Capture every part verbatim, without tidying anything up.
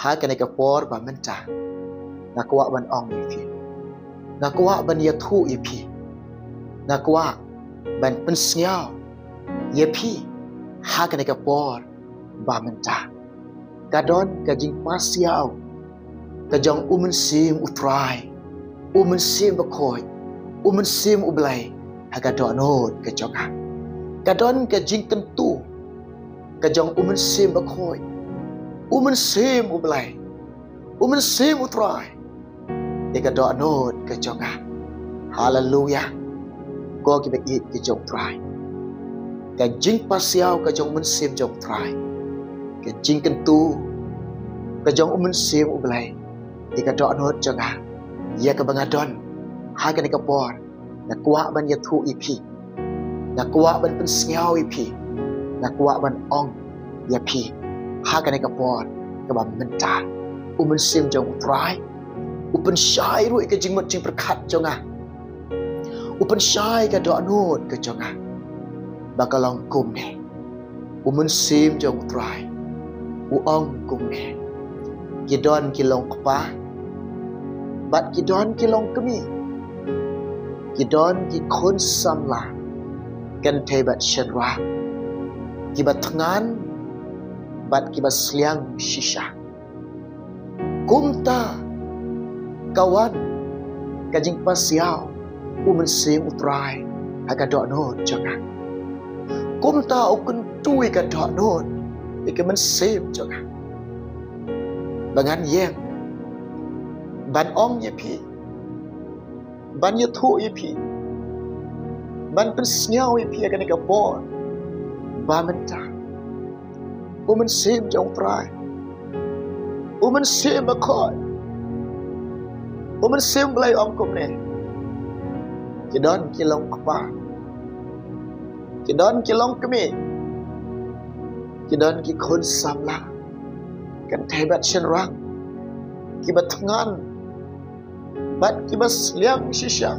Ha kane ka por ba mynta, nga kwah ban ong ïa phi, nga kwah ban ïathuh ïa phi, nga kwah ban pynsngew ïa phi ha kane ka por ba mynta. Ka don ka jingpasiaw ka jong U Mynsiem U Trai, U Mynsiem Bakhuid, U Mynsiem U Blei ha ka dohnud ka jong nga. Ka don ka jingkyntu ka jong U Mynsiem Bakhuid, U Mynsiem U Blei, U Mynsiem U Trai ïa ka dohnud ka jong nga. Haleluya. Ko kiba ïeit ka jong U Trai, ka jingpasiaw ka jong U Mynsiem jong U Trai, ka jingkyntu ka jong U Mynsiem U Blei ïa ka dohnud jong nga, ïa kaba nga don ha kane ka por. Nga kwah ban ïathuh ïa phi, nga kwah ban pynsngew ïa phi, nga kwah ban ong ïa phi ha kane ka por kaba mynta. U Mynsiem jong U Trai u pynshai ruh ïa ka jingmut jingpyrkhat jong nga, u pynshai ka dohnud ka jong nga ba ka long kumne. U Mynsiem jong U Trai u ong kumne: Ki don ki long kpa bad ki don ki long kmie, ki don ki khun samla kynthei bad shynrang, kiba thngan bad kiba sliang shisha. Kumta ka wan ka jingpasiaw U Mynsiem U Trai ha ka dohnud jong nga. Kumta u kyntu ïa ka dohnud ïa ka mynsiem jong nga ba ngan ïeng ban ong ïa phi, ban ïathuh ïa phi, ban pynsngew ïa phi ha kane ka por ba mynta. U Mynsiem jong U Trai, U Mynsiem Bakhuid, U Mynsiem Blei ong kumne: Ki don ki long kpa, ki don ki long kmie, ki don ki khun samla kynthei bad shynrang, kiba thngan bad kiba sliang shisha.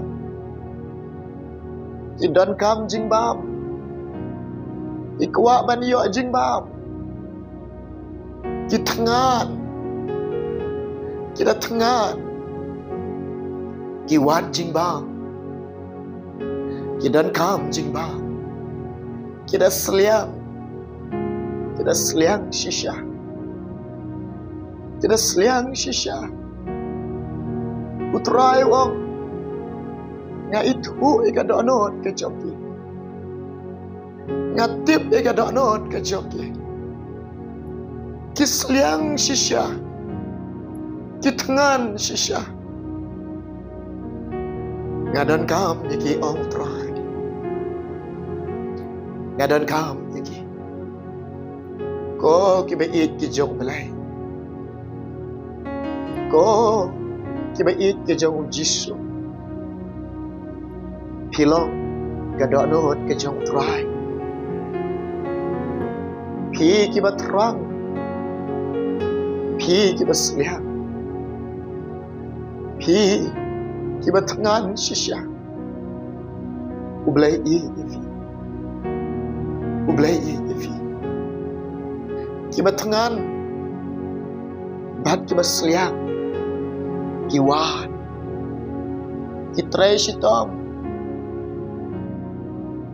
Ki donkam jingbam, ki kwah ban ïoh jingbam. Ki thngan, ki da thngan, ki wad jingbam. Ki donkam jingbam, ki da sliang, ki da sliang shisha, ki da sliang shisha. U Trai u ong: Nga ithuh ïa ka dohnud ka jong ki, nga tip ïa ka dohnud ka jong ki. Ki sliang shisha, ki thngan shisha. Nga donkam ïa ki, ong U Trai, nga donkam ïa ki. Ko kiba ïeit ki jong U Blei, ko kiba ïeit ki jong U Jisu, phi long ka dohnud ka jong U Trai. Phi kiba thrang, phi kiba sliang, phi kiba thngan shisha. U Blei ïeit ïa phi, U Blei ïeit ïa phi. Kiba thngan bad kiba sliang ki wad, ki trei shitom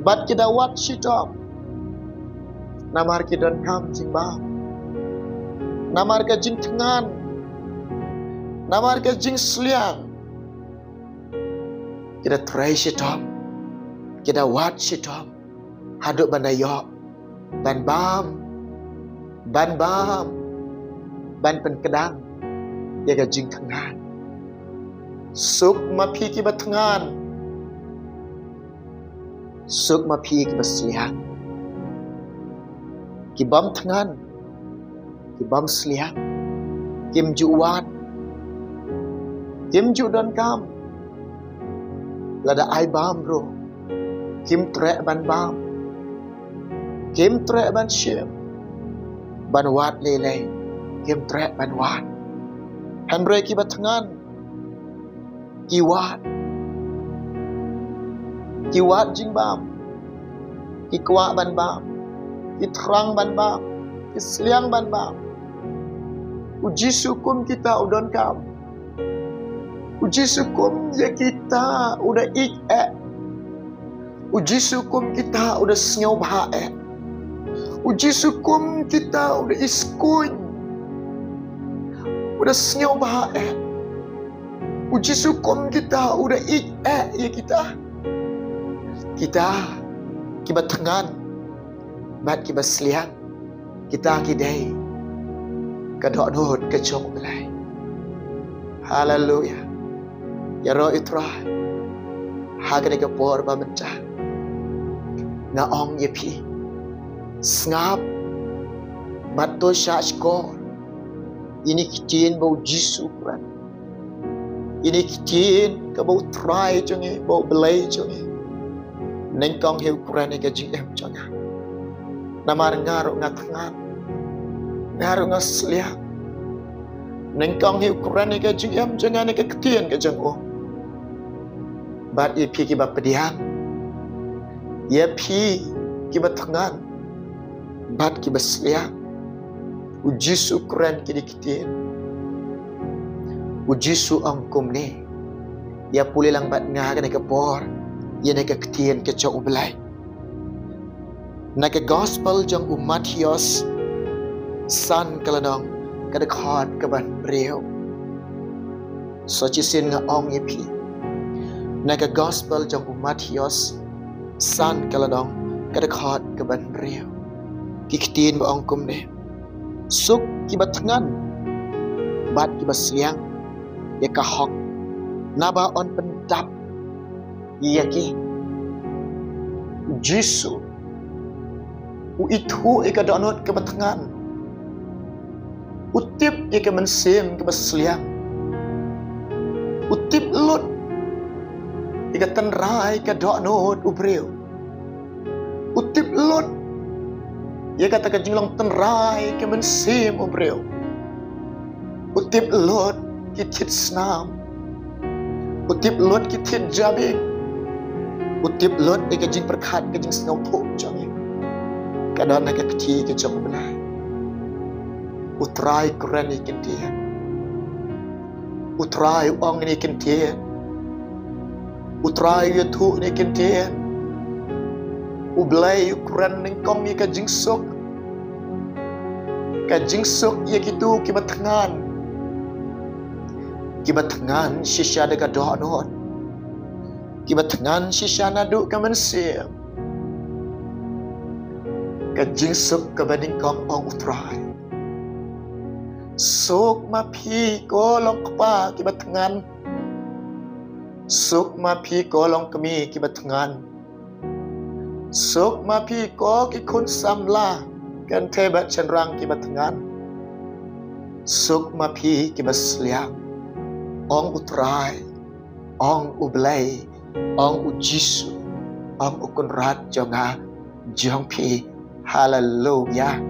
bad ki da wad shitom. Namar ki donkam jingbam, namar ka jingthngan, namar ka jingsliang, ki da trei shitom, ki da wad shitom haduh ban da ïoh ban bam, ban bam, ban pynkdang ïa ka jingthngan. Suk ma phi kiba thngan, suk ma phi kiba sliang. Ki bym thngan, ki bym sliang, kim ju wad, kim ju donkam. Lada ai bam ruh, kim treh ban bam, kim treh ban shim, ban wad lei lei, kim treh ban wad. Hynrei kiba thngan, ki wad, ki wad jingbam, ki kwah ban bam, ki thrang ban bam, ki sliang ban bam. U Jisu kum kita u donkam. U Jisu kum ïa kita u da ïeit eh. U Jisu kum kita u da sngewbha eh. U Jisu kum kita u da iskuin. U da sngewbha eh. U Jisu kum kita u da ïeit eh ïa kita. Kita kiba thngan bad kiba sliang, kita ki dei ka dohnud ka jong U Blei. Haleluya. Ïaroh ïa U Trai ha kane ka por ba mynta. Nga ong ïa phi, sngap bad to shahshkor ïa kine ki ktien ba U Jisu u kren. Ïa kine ki ktien kaba U Trai jong ngi, ba U Blei jong ngi, nyngkong hi u kren ïa ka jingim jong nga. Namar nga ruh nga thngan, nga ruh nga sliang. Nyngkong hi u kren ïa ka jingim jong nga na ka ktien ka jong u. Bad ïa phi kiba pdiang, ïa phi kiba thngan bad kiba sliang, U Jisu u kren kine ki ktien. U Jisu u ong kumne. Ïa pule lang bad nga ha kane ka por ïa kane ka ktien ka jong U Blei. Na ka Gospel jong u Mathaios, san ka lynnong, ka dkhot kaba hynriew. Sa shisien nga ong ïa phi, na ka Gospel jong u Mathaios, san ka lynnong, ka dkhot kaba hynriew. Ki ktien ba ong kumne. Suk kiba thngan bad kiba sliang ïa ka hok, naba yn pyndap ïa ki. U Jisu u ithuh ïa ka dohnud kaba thngan. U tip ïa ka mynsiem kaba sliang. U tip lut ïa ka tynrai ka dohnud u briew. U tip lut ïa kata ka jinglong tynrai ka mynsiem u briew. U tip lut ki thied snam. U tip lut ki thied jabieng. U tip lut ïa ka jingpyrkhat, ka jingsngewthuh jong ngi. Ka don ha ka kti ka jong U Blei. U Trai u kren ïa kine ki ktien. U Trai u ong ïa kine ki ktien. U Trai u ïathuh ïa kine ki ktien. U Blei u kren nyngkong ïa ka jingsuk. Ka jingsuk ïa kito kiba thngan. Kiba thngan shisha da ka dohnud. Kiba thngan shisha naduh ka mynsiem. Ka jingsuk kaba nyngkong, ong U Trai. Suk ma phi ko long kpa kiba thngan. Suk ma phi ko long kmie kiba thngan. Suk ma phi ko ki khun samla kynthei bad shynrang kiba thngan. Suk ma phi kiba sliang, ong U Trai, ong U Blei, ong U Jisu, ong U Kynrad jong nga, jong phi. Haleluya.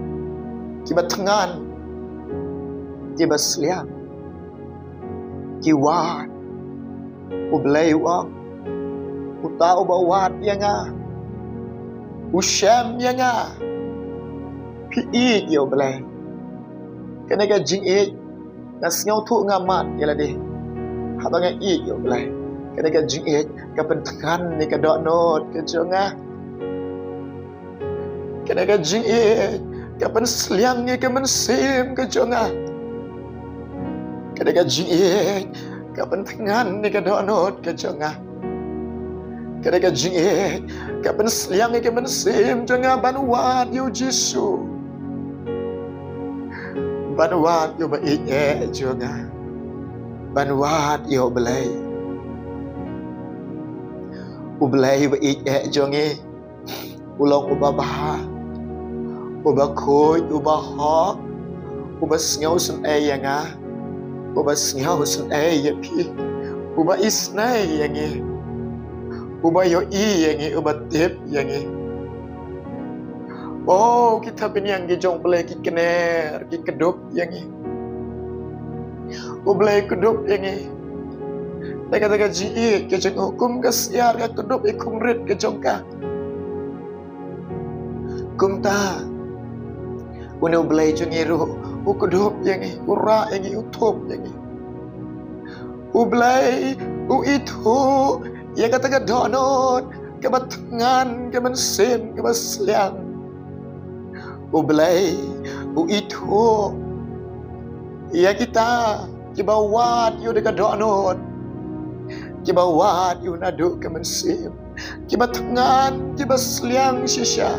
Kiba thngan, kiba sliang, ki wad. U Blei u ong, uta uba wad ïa nga, u shem ïa nga. Phi ïeit ïa U Blei? Kane ka jingïeit, nga sngewthuh nga mad ïa lade haba nga ïeit ïa U Blei. Kane ka jingïeit ka pynthngan ïa ka dohnud ka jong nga. Kane ka jingïeit ka pynsliang ïa ka mynsiem ka jong nga. Kane ka jingïeit ka pynthngan ïa ka dohnud ka jong nga. Kane ka jingïeit ka pynsliang ïa ka mynsiem jong nga ban wad ïa U Jisu. Ban wad ïa uba ïeit eh jong nga. Ban wad ïa U Blei. U Blei uba ïeit eh jong ngi u long uba bha, uba khuid, uba hok, uba sngewsynei ïa nga, uba sngewsynei ïa phi, uba isynei ïa ngi, uba ïohi ïa ngi, uba tip ïa ngi. Oh, ki thapniang ki jong U Blei ki kner, ki kdup ïa ngi. U Blei u kdup ïa ngi. Da kata ka jingïeit ka jong u, kum ka syiar ka kdup ïa i khun rit ka jong ka. Kumta une U Blei jong ngi ruh u kdup ïa ngi, u rah ïa ngi, u thup ïa ngi. U Blei u ithuh ïa kata ka dohnud kaba thngan, ka mynsiem kaba sliang. U Blei u ithuh ïa kita kiba wad ïa u da ka dohnud, kiba wad ïa u naduh ka mynsiem, kiba thngan, kiba sliang shisha.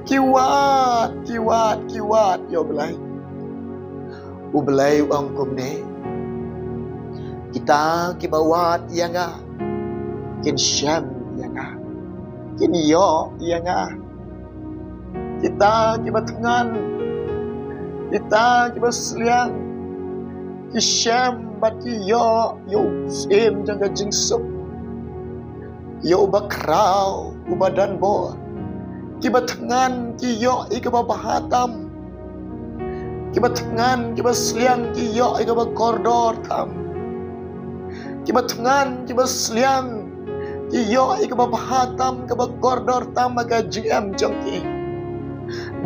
Ki wad, ki wad, ki wad ïa u Blei. U Blei u ong kumne: Kita kiba wad ïa nga kin shem ïa nga, kin ïoh ïa nga. Kita kiba thngan, kita kiba sliang, ki shem bad ki ïoh ïa u syiem jong ka jingsuk, ïa u bakhraw, u badonbor. Kiba thngan ki ïoh ïa kaba bha tam. Kiba thngan, kiba sliang ki ïoh ïa kaba kordor tam. Kiba thngan, kiba sliang ki ïoh ïa kaba bha tam, kaba kordor tam ha ka jingim jong ki.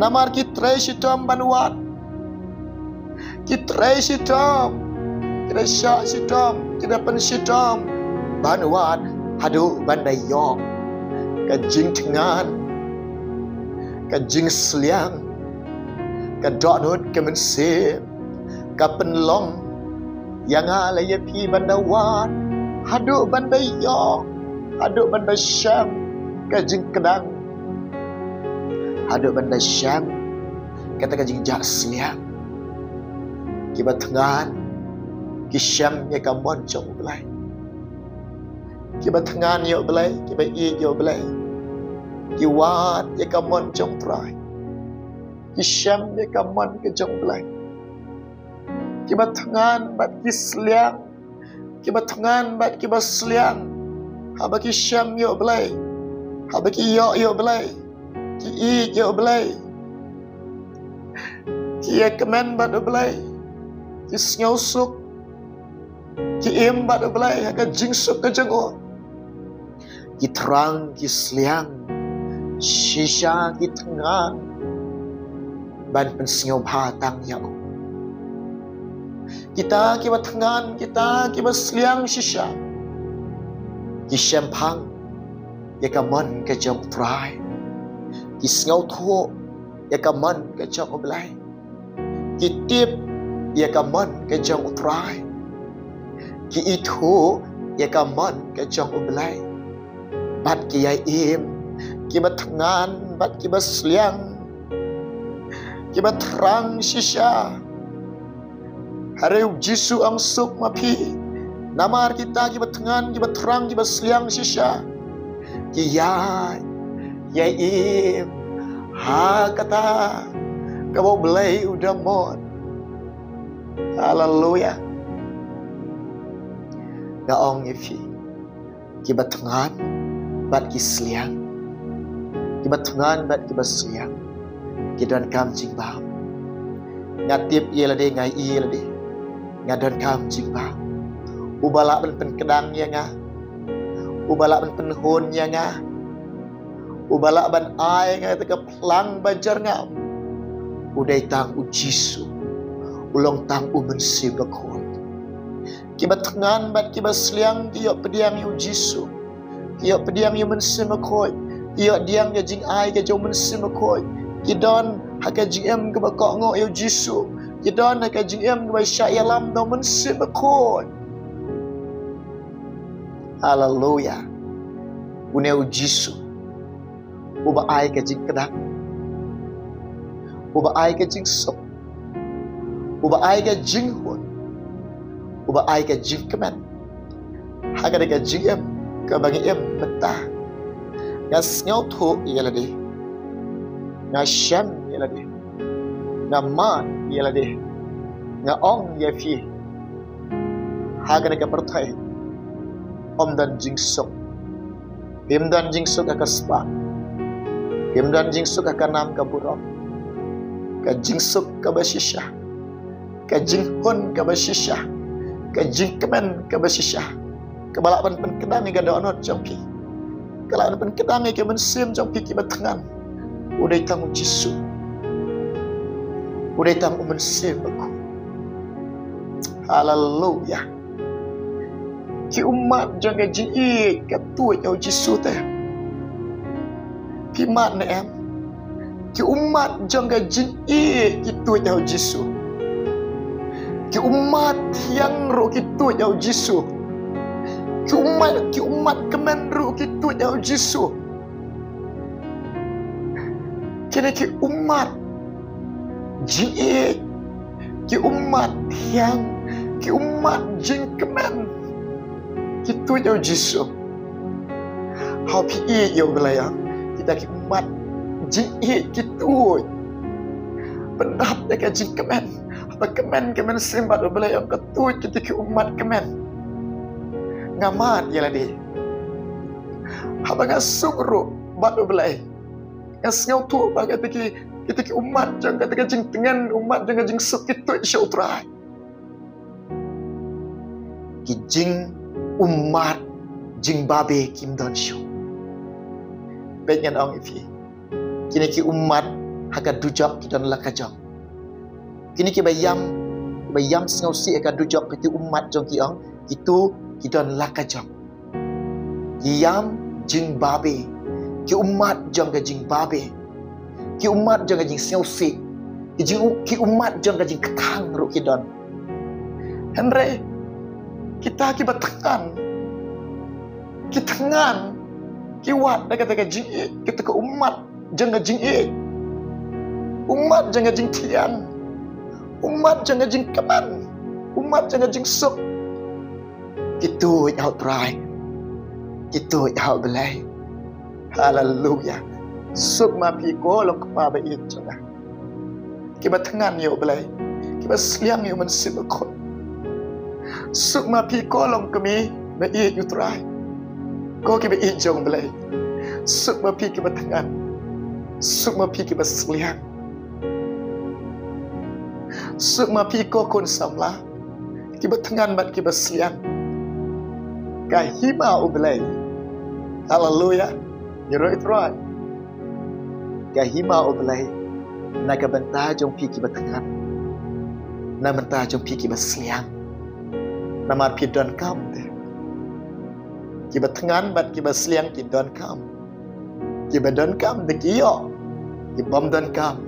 Namar ki trei shitom ban wad. Ki trei shitom, ki da shah shitom, ki da pynshitom ban wad haduh ban da ïoh ka jingthngan, ka jingsliang, ka dohnud ka mynsiem, ka pynlong ïa nga lane ïa phi ban da wad haduh ban da ïoh, haduh ban da shem ka jingkdang, haduh ban da shem kata ka jingjahsliang. Kiba thngan ki shem ïa ka mon jong U Blei. Kiba thngan ïa U Blei, kiba ïeit ïa U Blei, ki wad ïa ka mon jong U Trai. Ki shem ïa ka mon ka jong U Blei. Kiba thngan bad ki sliang, kiba thngan bad kiba sliang, haba ki shem ïa U Blei, haba ki ïoh ïa U Blei, ki ïeit ïa U Blei, ki ïakmen bad U Blei, ki sngewsuk, ki im bad U Blei ha ka jingsuk ka jong u. Ki thrang, ki sliang shisha, ki thngan ban pynsngewbha tang ïa u. Kita kiba thngan, kita kiba sliang shisha, ki shemphang ïa ka mon ka jong U Trai. Ki sngewthuh ïa ka mon ka jong U Blei. Ki tip ïa ka mon ka jong U Trai. Ki ithuh ïa ka mon ka jong U Blei. Bad ki ïai im, kiba thngan bad kiba sliang, kiba thrang shisha. Hynrei U Jisu ong suk ma phi, namar kita kiba thngan, kiba thrang, kiba sliang shisha, ki ïai, ïai im ha kata kaba U Blei u da mon. Haleluya. Nga ong ïa phi, kiba thngan bad ki sliang, kiba thngan bad kiba sliang, ki donkam jingbam. Nga tip ïa lade, nga ïohi ïa lade, nga donkam jingbam. Uba lah ban pynkdang ïa nga, uba lah ban pynhun ïa nga, uba lah ban ai ïa nga ïa ka phlang ba jyrngam, u dei tang U Jisu, u long tang U Mynsiem Bakhuid. Kiba thngan bad kiba sliang ki ïoh pdiang ïa U Jisu, ki ïoh pdiang ïa U Mynsiem Bakhuid, ki ïoh pdiang ïa ka jingai ka jong U Mynsiem Bakhuid. Ki don ha ka jingim kaba kohnguh ïa U Jisu, ki don ha ka jingim kaba shah ïalam da U Mynsiem Bakhuid. Haleluya. Une U Jisu uba ai ka jingkdang, uba ai ka jingsuk, uba ai ka jinghun, uba ai ka jingkmen ha kane ka jingim kaba ngi im mynta. Nga sngewthuh ïa lade, nga shem ïa lade, nga mad ïa lade, nga ong ïa phi, ha kane ka pyrthei ym don jingsuk. Phim don jingsuk ha ka spah, phim don jingsuk ha ka nam ka burom. Ka jingsuk kaba shisha, ka jinghun kaba shisha, ka jingkmen kaba shisha, kaba lah ban pynkdang ïa ka dohnud jong phi, ka lah ban pynkdang ïa ka mynsiem jong phi kiba thngan, u dei tang U Jisu. U dei tang u Mynsiem Bakhuid. Haleluya. Ki ummat jong ka jingïeit ka tuid ha u Jisu te. Phi mad ne em? Ki ummat jong ka jingïeit ki tuid ha u Jisu. Ki ummat thiang ruh ki tuid ha u Jisu. Ki ummat, ki ummat kmen ruh ki tuid ha u Jisu. Kine ki ummat jingïeit, ki ummat thiang, ki ummat jingkmen ki tuid ha u Jisu. Haba phi ïeit ïa u Blei, kita ki ummat jingïeit ki tuid. Pyndap ïa ka jingkmen. Haba kmen ka mynsiem bad u Blei, ka tuid kita ki ummat kmen. Nga mad ïa lade. Haba nga suk ruh bad u Blei, nga sngewthuh ba kita ki, kita ki ummat jong kata ka jingtngen, ummat jong ka jingsuk ki tuid sha u Trai. Ki jingummat jingbabe kim don shuh. Peit, ngan ong ïa phi, kine ki ummat ha ka dujok ki don la ka jong. Kine kiba ïam, kiba ïam sngewsih ha ka dujok, kiti ummat jong ki ong, kitu ki don la ka jong. Ki ïam jingbabe, ki ummat jong ka jingbabe, ki ummat jong ka jingsngewsih, ki jing, ki ummat jong ka jingkthang ruh ki don. Hynrei kita kiba thngan, ki thngan, ki wad da kata ka jingïeit, kita ka ummat jong ka jingïeit, ummat jong ka jingthiang, ummat jong ka jingkmen, ummat jong ka jingsuk. Ki tuid ha u Trai. Ki tuid ha u Blei. Haleluya. Suk ma phi ko long kpa ba ïeit jong nga. Kiba thngan ïa u Blei, kiba sliang ïa u Mynsiem Bakhuid. Suk ma phi ko long kmie ba ïeit ïa u Trai, ko kiba ïeit jong u Blei. Suk ma phi kiba thngan. Suk ma phi kiba sliang. Suk ma phi ko khun samla, kiba thngan bad kiba sliang. Ka hima u Blei. Haleluya. Ïaroh ïa u Trai. Ka hima u Blei na ka bynta jong phi kiba thngan, na bynta jong phi kiba sliang. Namar phi donkam te. Kiba thngan bad kiba sliang ki donkam. Kiba donkam te ki ïoh. Kibym donkam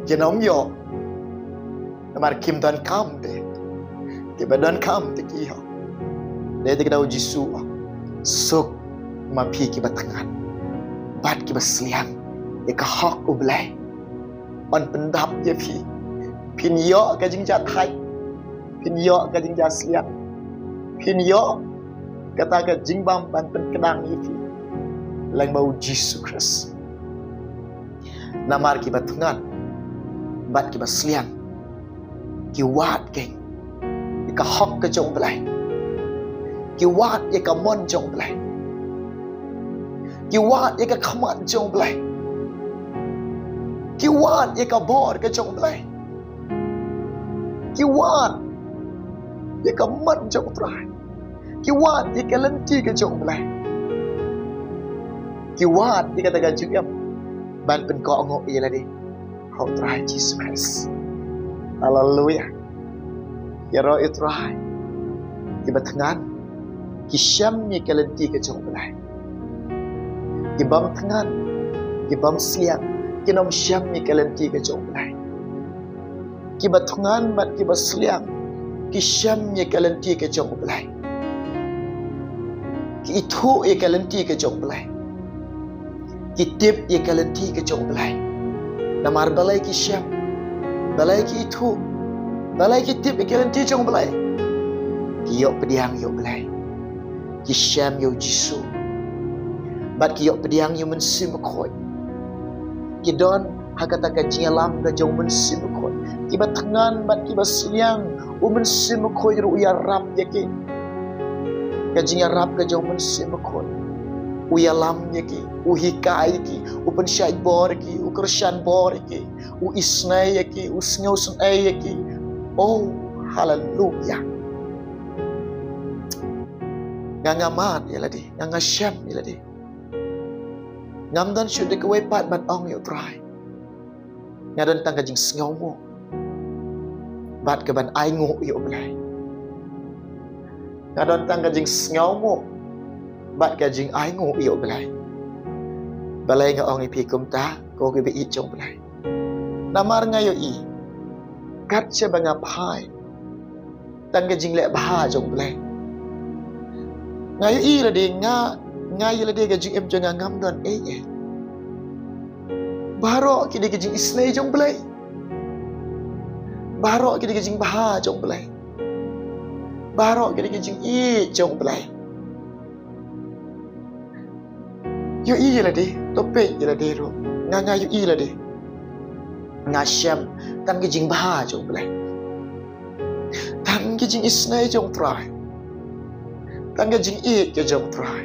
kin ym ïoh. Namar kim donkam te. Kiba donkam te ki ïoh. Dei te ka daw Jisu. Suk ma phi kiba thngan bad kiba sliang ïa ka hok u Blei. Yn pyndap ïa phi. Phin ïoh ka jingjahthait. Phin ïoh ka jingjahsliang. Phin ïoh kata ka jingbam ban pynkdang ïa phi lyngba u Jisu Khrist. Namar kiba thngan bad kiba sliang ki wad keiñ ïa ka hok ka jong u Blei. Ki wad ïa ka mon jong u Blei. Ki wad ïa ka khmat jong u Blei. Ki wad ïa ka bor ka jong u Blei. Ki wad ïa ka mon jong u Trai. Ki wad ïa ka lynti ka jong u Blei. Ki wad ïa kata ka jingim ban pynkohnguh ïa lade ha u Trai Jisu Khrist. Haleluya. Ïaroh ïa u Trai. Kiba thngan ki shem ïa ka lynti ka jong u Blei. Kibym thngan, kibym sliang kin ym shem ïa ka lynti ka jong u Blei. Kiba thngan bad kiba sliang ki shem ïa ka lynti ka jong u Blei. Ki ithuh ïa ka lynti ka jong u Blei. Ki tip ïa ka lynti ka jong u Blei. Namar balei ki shem, balei ki ithuh, balei ki tip ïa ka lynti jong u Blei? Ki ïoh pdiang ïa u Blei. Ki shem ïa u Jisu bad ki ïoh pdiang ïa u Mynsiem Bakhuid. Ki don ha kata ka jingïalam ka jong u Mynsiem Bakhuid. Kiba thngan bad kiba sliang, u Mynsiem Bakhuid ruh u ïarap ïa ki. Ka jingïarap ka jong u Mynsiem Bakhuid u ïalam ïa ki, u hikai ïa ki, u pynshait bor ïa ki, u kyrshan bor ïa ki, u isynei ïa ki, u sngewsynei ïa ki. Oh, haleluya. Nga nga mad ïa lade, nga nga shem ïa lade. Ngam don shuh da kawei pat ban ong ïa u Trai. Nga don tang ka jingsngewnguh. bad ka ban ainguh ïa U Blei. Nga don tang ka jingsngewnguh bad ka jingainguh ïa U Blei. Balei nga ong ïa phi kumta, ko kiba ïeit jong U Blei? Namar nga ïohi kat shaba nga phai tang ka jingleh bha jong U Blei. Nga ïohi lade, nga nga ïa lade ka jingim jong nga ngam don ei ei. Baroh ki dei ka jingisynei jong U Blei. Baroh ki dei ka jingbha jong U Blei. Baroh ki dei ka jingïeit jong U Blei. Ïohi ïa lade, to peit ïa lade ruh. Nga nga ïohi ïa lade. Nga shem tang ka jingbha jong U Blei, tang ka jingisynei jong U Trai, tang ka jingïeit ka jong U Trai.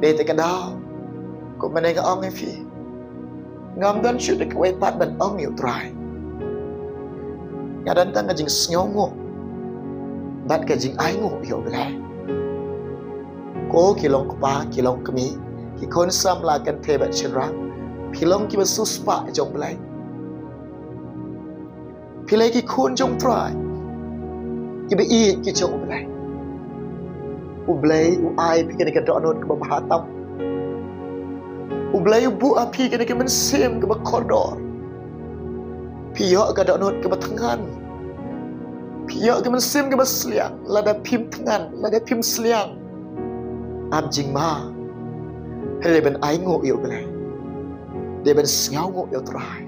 Dei te ka daw, kumne nga ong ïa phi, ngam don shuh da kawei pat ban ong ïa U Trai. Nga don tang ka jingsngewnguh bad ka jingainguh ïa U Blei. Ko ki long kpa, ki long kmie, ki khun samla kynthei bad shynrang, phi long kiba siewspah jong U Blei. Phi long ki khun jong U Trai, kiba ïeit ki jong U Blei. U Blei u ai phi kane ka dohnud kaba bha tam. U Blei u buh ha phi kane ka mynsiem kaba kordor. Phi ïoh ka dohnud kaba thngan. Phi ïoh ka mynsiem kaba sliang. Lada phim thngan, lada phim sliang, ap jingma. Hynrei ban ainguh ïa U Blei, dei ban sngewnguh ïa U Trai.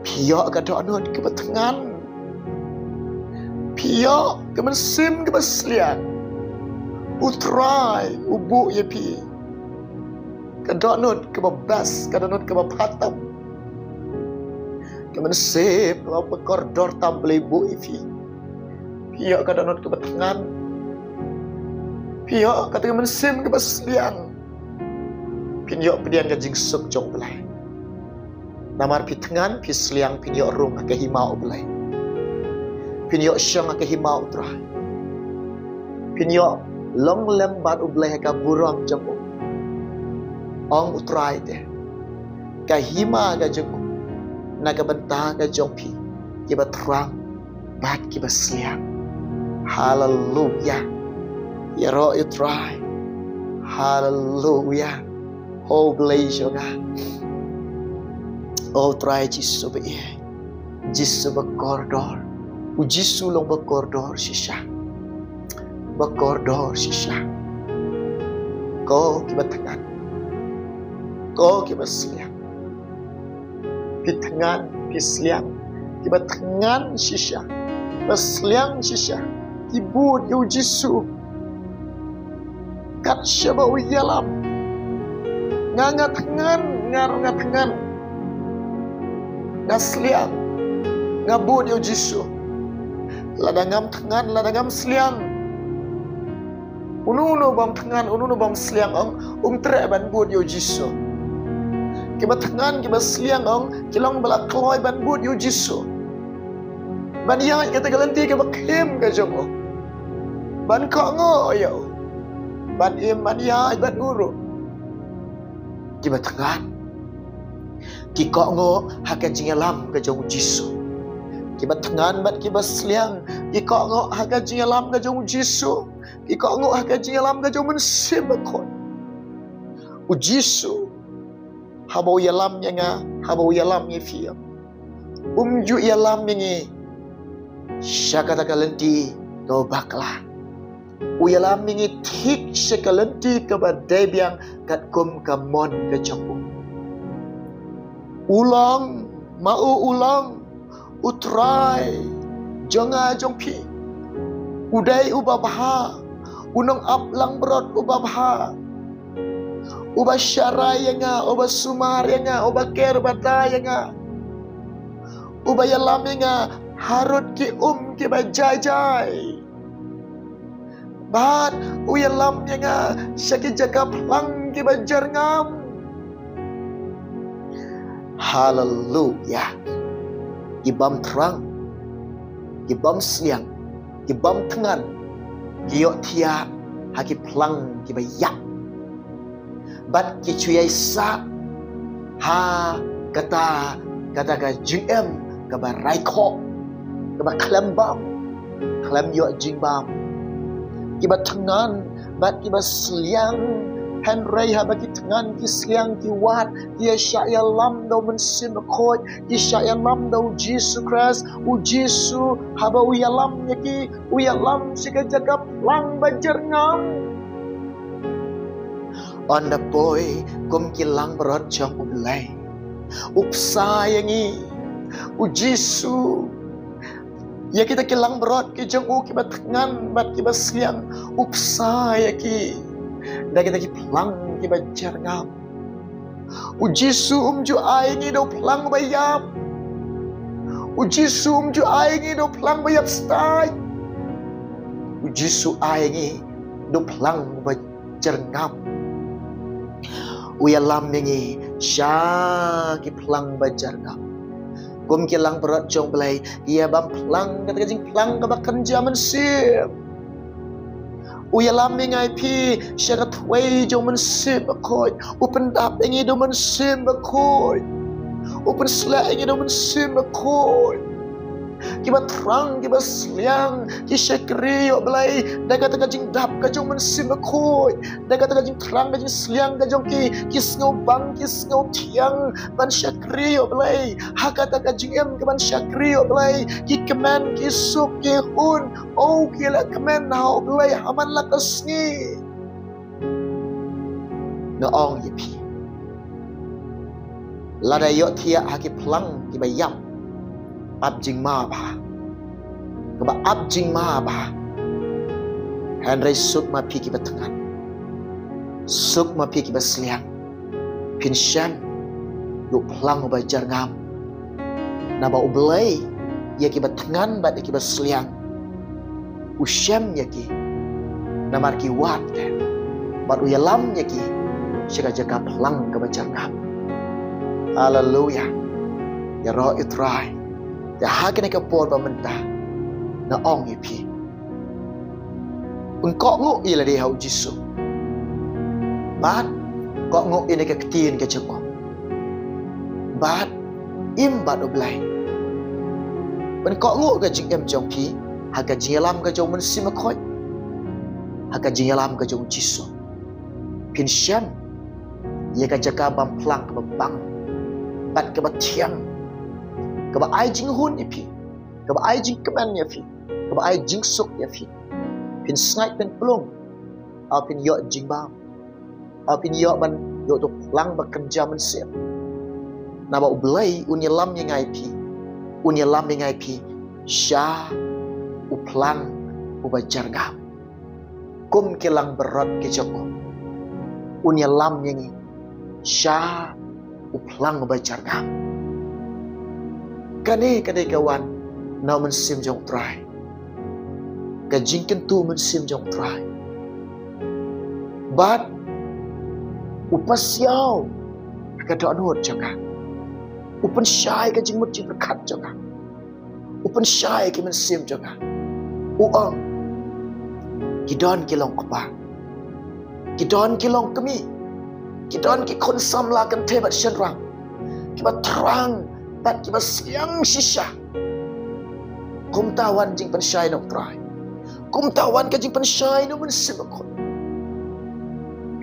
Phi ïoh ka dohnud kaba thngan. Phi ïoh ka mynsiem kaba sliang. U Trai u buh ïa phi ka dohnud kaba best, ka dohnud kaba bha tam. Ka mynsiem kaba kordor tam U Blei u buh ïa phi. Phi ïoh ka dohnud kaba thngan. Phi ïoh kata ka mynsiem kaba sliang. Phin ïoh pdiang ka jingsuk jong U Blei. Namar phi thngan, phi sliang, phin ïoh rung ha ka hima U Blei. Phin ïoh shong ha ka hima U Trai. Phin ïoh long lem bad U Blei ha ka burom jong u. Ong U Trai te, ka hima ka jong u na ka bynta ka jong phi, kiba thrang bad kiba sliang. Haleluya. Ïaroh ïa U Trai. Haleluya. Ho Blei jong nga. O Trai Jisu ba ïeit. Jisu ba kordor. U Jisu long ba kordor shisha. Ba kordor shisha. Ko kiba thngan. Ko kiba sliang. Phi thngan, phi sliang. Kiba thngan shisha, ba sliang shisha, ki bud ïa U Jisu. Kat shaba u ïalam. Nga nga thngan, nga ruh nga thngan. Nga sliang, nga bud ïa U Jisu. Lada ngam thngan, lada ngam sliang, uno uno bym thngan, uno uno bym sliang ong, um treh ban bud ïa U Jisu. Kiba thngan, kiba sliang ong, ki long ba la kloi ban bud ïa U Jisu. Ban ïaid kata ka lynti kaba khim ka jong u. Ban kohnguh ïa u. Ban im, ban ïaid bad u ruh. Kiba thngan, ki kohnguh ha ka jingïalam ka jong U Jisu. Kiba thngan bad kiba sliang, ki kohnguh ha ka jingïalam ka jong U Jisu. Ki kohnguh ha ka jingïalam ka jong U Mynsiem Bakhuid. U Jisu, haba u ïalam ïa nga, haba u ïalam ïa phi, um ju ïalam ïa ngi sha kata ka lynti kaba bakla. U ïalam ïa ngi thik sha ka lynti kaba dei biang katkum ka mon ka jong u. U long, ma u u long U Trai jong nga jong phi. U dei uba bha, u nongap langbrot uba bha. Uba sharai ïa nga, uba sumar ïa nga, uba ker bad ïa nga. Uba ïalam ïa nga harud ki um kiba jai jai. Bad u ïalam ïa nga sha ki jaka phlang kiba jyrngam. Haleluya. Ki bym thrang, ki bym sliang, ki bym thngan, ki ïohthiah ha ki phlang kiba ïap. Bad ki shu ïai sah ha kata, kata ka jingim kaba raikhoh. kaba khlem bam, khlem ïoh jingbam. Kiba thngan bad kiba sliang, hynrei haba ki thngan ki sliang ki wad, ki ïa shah ïalam da u Mynsiem Bakhuid, ki shah ïalam da u Jisu Khrist. U Jisu haba u ïalam ïa ki, u ïalam sha ka jaka phlang ba jyrngam. Ynda poi kum ki langbrot jong U Blei, u bsa ïa ngi. U Jisu ïa kita ki langbrot ki jong u kiba thngan bad kiba sliang, u bsa ïa ki da kita ki phlang kiba jyrngam. U Jisu um ju ai ngi da u phlang ba ïap. U Jisu um ju ai ngi da u phlang ba ïap stad. U Jisu ai ngi da u phlang ba jyrngam. U ïalam ïa ngi sha ki phlang ba jyrngam. Kum ki langbrot jong U Blei, ki ïa bam phlang kata ka jingphlang kaba kynja mynsiem. U ïalam ïa ngi phi sha ka thwei jong u Mynsiem Bakhuid. U pyndap ïa ngi da u Mynsiem Bakhuid. U pynshlur ïa ngi da u Mynsiem Bakhuid. Kiba thrang, kiba sliang, ki shakri ïa U Blei da kata ka jingdap ka jong u Mynsiem Bakhuid, da kata ka jingthrang, ka jingsliang ka jong ki, ki sngewbang, ki sngewthiang ban shakri ïa U Blei. Ha kata ka jingim ka ban shakri ïa U Blei, ki kmen, ki suk, ki hun. O, ki la kmen ha U Blei ha man la ka sngi. Nga ong ïa phi, lada ïohthiah ha ki phlang kiba ïap, ap jingma bha, kaba ap jingma bha. Hynrei suk ma phi kiba thngan, suk ma phi kiba sliang. Phin shem ïa u phlang uba jyrngam. Naba U Blei ïa kiba thngan bad ïa kiba sliang u shem ïa ki, namar ki wad te, bad u ïalam ïa ki sha ka jaka phlang kaba jyrngam. Haleluya. Ïaroh ïa U Trai. Te ha kane ka por ba mynta nga ong ïa phi, pynkohnguh ïa lade ha U Jisu. Bad kohnguh ïa kane ka ktien ka jong u. Bad im bad U Blei. Pynkohnguh ka jingim jong phi ha ka jingïalam ka jong u Mynsiem Bakhuid, ha ka jingïalam ka jong U Jisu. Phin shem ïa ka jaka bam phlang kaba bang bad kaba thiang, kaba ai jinghun ïa phi, kaba ai jingkmen ïa phi, kaba ai jingsuk ïa phi. Phin sngaid pynplung, ha phin ïoh jingbam, ha phin ïoh ban ïoh da u phlang ba kynja mynsiem. Naba U Blei un ïalam ïa ngi phi, un ïalam ïa ngi phi sha u phlang uba jyrngam. Kum ki langbrot ki jong u, un ïalam ïa ngi sha u phlang uba jyrngam. Kane ka dei ka wan na u Mynsiem jong U Trai, ka jingkyntu Mynsiem jong U Trai. Bad u pasiaw ka dohnud jong nga, u pynshai ka jingmut jingpyrkhat jong nga, u pynshai ki mynsiem jong nga. U ong, ki don ki long kpa, ki don ki long kmie, ki don ki khun samla kynthei bad shynrang, kiba thrang bad kiba sliang shisha. Kumta wan jingpynshai na U Trai. Kumta wan ka jingpynshai na u Mynsiem Bakhuid.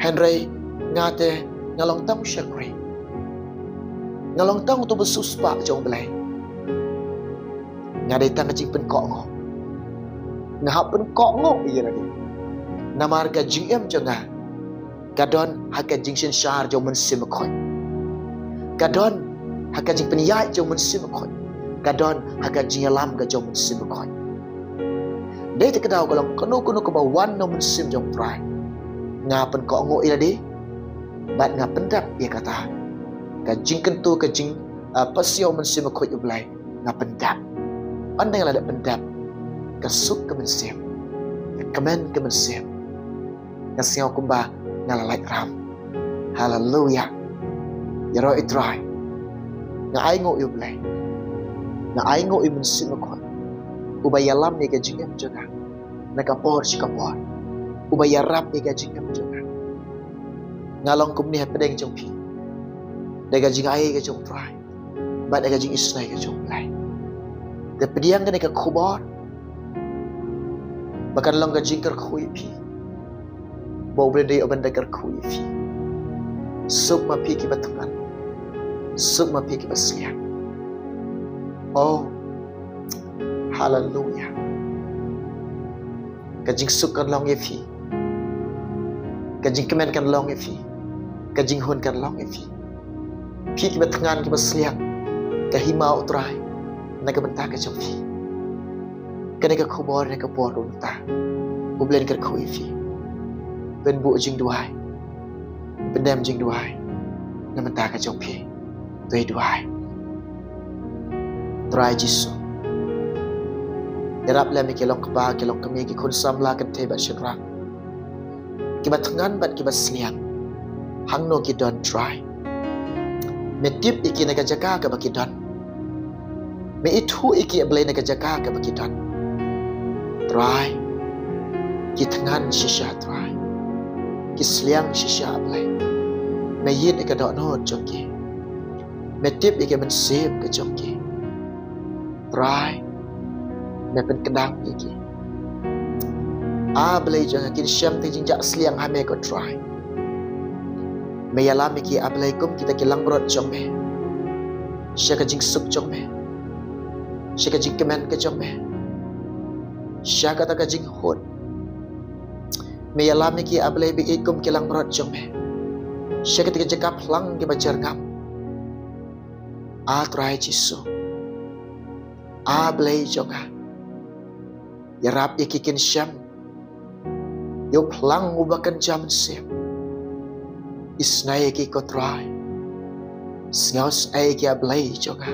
Hynrei nga te nga long tang u shakri, nga long tang uto uba siewspah jong U Blei. Nga dei tang ka jingpynkohnguh. Nga hap pynkohnguh ïa lade. Namar ka jingim jong nga ka don ha ka jingsynshar jong u Mynsiem Bakhuid. Ka don ha ka jingpynïaid jong u Mynsiem Bakhuid. Ka don ha ka jingïalam ka jong u Mynsiem Bakhuid. Dei te ka daw ka long kano kano kaba wan na u Mynsiem jong U Trai, nga pynkohnguh ïa lade bad nga pyndep ïa kata. Ka jingkyntu, ka jing, ah, pasiaw u Mynsiem Bakhuid U Blei, nga pyndep. Ynda nga la dep pyndep, ka suk ka mynsiem, ka kmen ka mynsiem, nga sngew kumba nga la lait ram. Haleluya. Ïaroh ïa U Trai. Nga ainguh ïa U Blei. Nga ainguh ïa u Mynsiem Bakhuid, uba ïalam ïa ka jingim jong nga na ka por sha ka por, uba ïarap ïa ka jingim jong nga. Nga long kumne hapdeng jong phi da ka jingai ka jong U Trai bad da ka jingisynei ka jong U Blei. Te pdiang kane ka khubor ba kan long ka jingkyrkhu ïa phi, ba U Blei u dei uban da kyrkhu ïa phi. Suk ma phi kiba thngan, suk ma phi kiba sliang. Oh, haleluya. Ka jingsuk kan long ïa phi, ka jingkmen kan long ïa phi, ka jinghun kan long ïa phi. Phi kiba thngan kiba sliang, ka hima U Trai na ka bynta ka jong phi. Kane ka khubor na ka por mynta, U Blei un kyrkhu ïa phi. Pynbuh jingduwai, pyndem jingduwai na bynta ka jong phi. To ïa duwai. Trai Jisu, ïarap lem ïa ki long kpa ki long kmie, ki khun samla, kynthei bad shynrang, kiba thngan bad kiba sliang, hangno ki don Trai. Me tip ïa ki na ka jaka kaba ki don. Me ithuh ïa ki, A Blei, na ka jaka kaba ki don. Trai, ki thngan shisha Trai, ki sliang shisha, A Blei. Me ïit ïa ka dohnud jong ki. Me tip ïa ka mynsiem ka jong ki. Trai, me pynkdang ïa ki. A Blei jong nga, kin shem te jingjah sliang ha me ko Trai. Me ïalam ïa ki, A Blei, kum kita ki langbrot jong me, sha ka jingsuk jong me, sha ka jingkmen ka jong me, sha kata ka jinghun. Me ïalam ïa ki, A Blei, ba ïeit kum ki langbrot jong me, sha kata ka jaka phlang kiba jyrngam. A Trai Jisu, A Blei jong nga, ïarap ïa ki, kin shem ïa u phlang uba kynja mynsiem. Isnei ïa ki ko Trai, sngewsnei ïa ki, A Blei jong nga.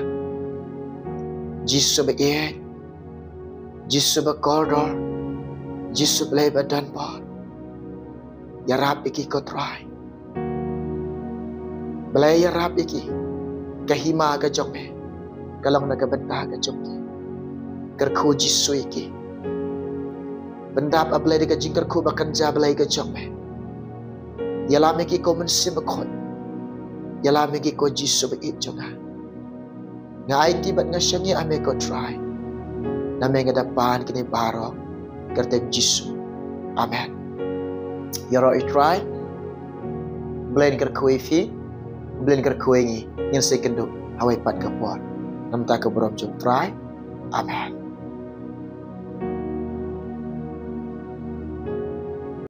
Jisu ba ïeit, Jisu ba kordor, Jisu Blei ba donbor, ïarap ïa ki ko Trai. Blei, ïarap ïa ki. Ka hima ka jong me ka long na ka bynta ka jong ki. Kyrkhu Jisu ïa ki. Pyndap, A Blei, da ka jingkyrkhu ba kynja, Blei, ka jong me. Ïalam ïa ki ko Mynsiem Bakhuid. Ïalam ïa ki ko Jisu ba ïeit jong nga. Nga aiti bad nga shaniah ha me ko Trai. Na me nga da pan kine baroh, ha ka kyrteng Jisu. Amen. Ïaroh ïa u Trai. Blei un kyrkhu ïa phi, Blei un kyrkhu ïa ngi. Ngin sa ïakynduh ha kawei pat ka por. Namar ka burom jong u Trai. Amen.